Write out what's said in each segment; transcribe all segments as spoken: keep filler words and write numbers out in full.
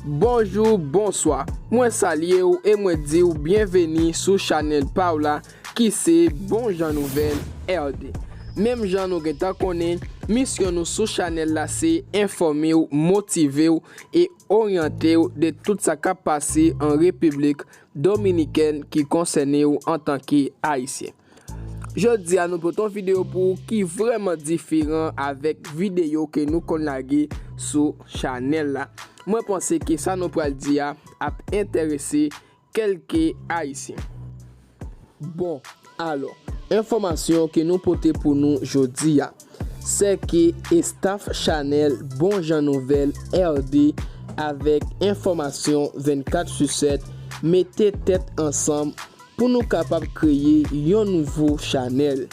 Bonjou, bonswa. Mwen salye w e mwen di w byenveni sou chanèl pa w la ki se Bon Jan Nouvèl R D. Menm jan nou gentan konnen, misyon nou sou chanèl la se enfòme w, motive w e oryante w de tout sa k ap pase an Repiblik Dominikèn ki konsène w antanke Ayisyen. Jodi a nou pote yon videyo pou ou ki vrèman diferan avèk videyo ke nou konn lage sou chanèl la. Mwen panse ke sa nou pral di a ap enterese kèlke Ayisyen. Bon, alò, enfòmasyon ke nou pote pou nou jodi a, se ke estaf chanèl Bon Jan Nouvèl R D avèk enfòmasyon vennkat sou sèt mete tèt ansanm pou nou kapab kreye yon nouvo chanèl.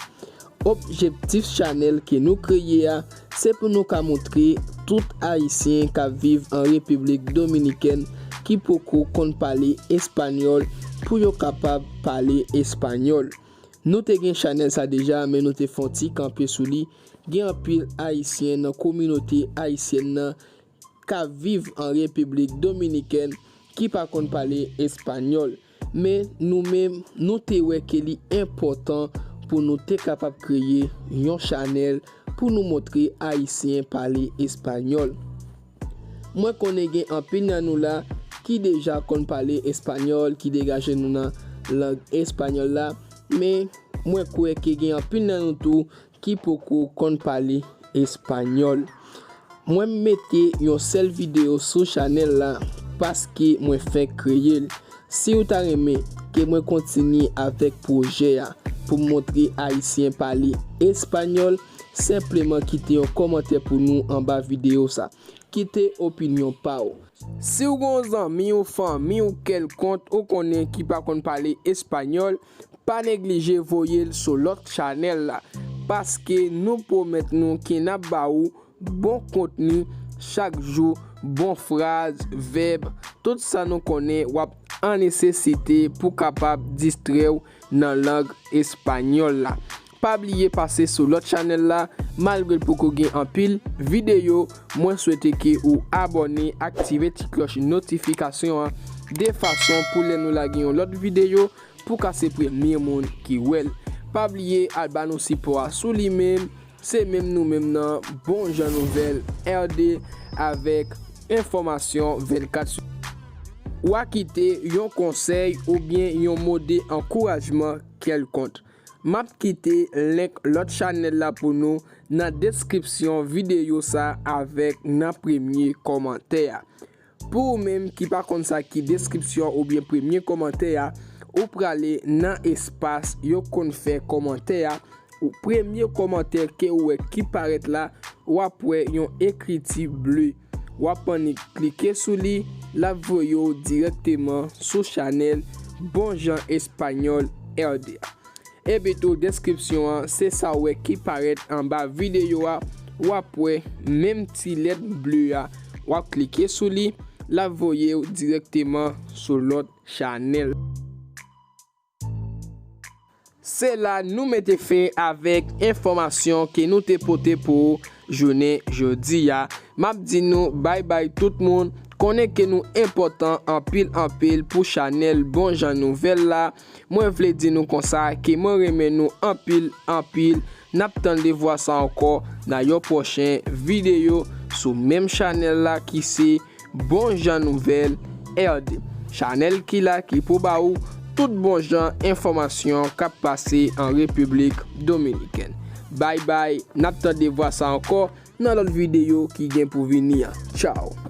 Objektif chanèl ke nou kreye a, se pou nou ka montre tout Ayisyen k ap viv an Repiblik Dominikèn ki poko konn pale espanyòl pou yo kapab pale espanyòl. Nou te gen chanèl sa deja, men nou te fè yon ti kanpe sou li. Gen anpil Ayisyen nan kominote ayisyèn nan k ap viv an Repiblik Dominikèn ki pa konn pale espanyòl. Men nou menm, nou te wè ke li enpòtan pou nou te kapab kreye yon chanèl pou nou montre Ayisyen pale espanyòl. Mwen konnen gen anpil nan nou la ki deja konn pale espanyòl, ki degaje nou nan lang espanyòl la, men mwen kwè ke gen anpil nan nou tou ki poko konn pale espanyòl. Mwen mete yon sèl videyo sou chanèl la paske mwen fenk kreye l. Si w ta renmen ke mwen kontinye avèk pwojè a pou m montre Ayisyen pale espanyòl, senpleman kite yon kòmantè pou nou anba videyo sa. Kite opinyon pa w. Si w gen yon zanmi w, fanmi w kèlkonk ou konnen ki pa konn pale espanyòl, pa neglije voye l sou lòt chanèl la, paske nou pwomèt nou ke n ap ba ou bon kontni chak jou, bon fraz, vèb, tout sa nou konnen w ap an nesesite pou kapab distrè w nan lang espanyòl la. Pa bliye pase sou lòt chanèl la, malgre l poko gen anpil videyo, mwen swete ke ou abòne, aktive ti klòch notifikasyon an, de fason pou lè nou lage yon lòt videyo, pou ka se premye moun ki wè l. Pa bliye al ba nou sipò a sou li menm, se menm nou menm nan Bon Jan Nouvèl R D avèk enfòmasyon vennkat sou. W a kite yon konsèy oubyen yon mo de ankourajman kèlkonk. M ap kite link lòt chanèl la pou nou nan deskripsyon videyo sa avèk nan premye kòmantè a. Pou ou menm ki pa konn sa ki deskripsyon oubyen premye kòmantè a, ou prale nan espas yo konn fè kòmantè a, ou premye kòmantè ke ou wè ki parèt la, w ap wè yon ekriti ble. W ap annik klike sou li, l ap voye w dirèkteman sou chanèl Bon Jan Espanyòl R D a. Epi tou, deskripsyon an, se sa w wè ki parèt anba videyo a, w ap wè menm ti lèt ble a, w ap klike sou li, l ap voye w dirèkteman sou lòt chanèl. Se la nou mete fen avèk enfòmasyon ke nou te pote pou ou jounen jodi a. M ap di nou bay bay tout moun, konnen ke nou enpòtan anpil anpil pou chanèl Bon Jan Nouvèl la. Mwen vle di nou konsa ke mwen renmen nou anpil anpil. N ap tann de vwa sa ankò nan yon pwochen videyo sou menm chanèl la ki se Bon Jan Nouvèl R D. Chanèl ki la ki pou ba ou tout bon jan enfòmasyon k ap pase an Repiblik Dominikèn. Bay bay, n ap tann de vwa sa ankò nan lòt videyo ki gen pou vini an. Tchaw!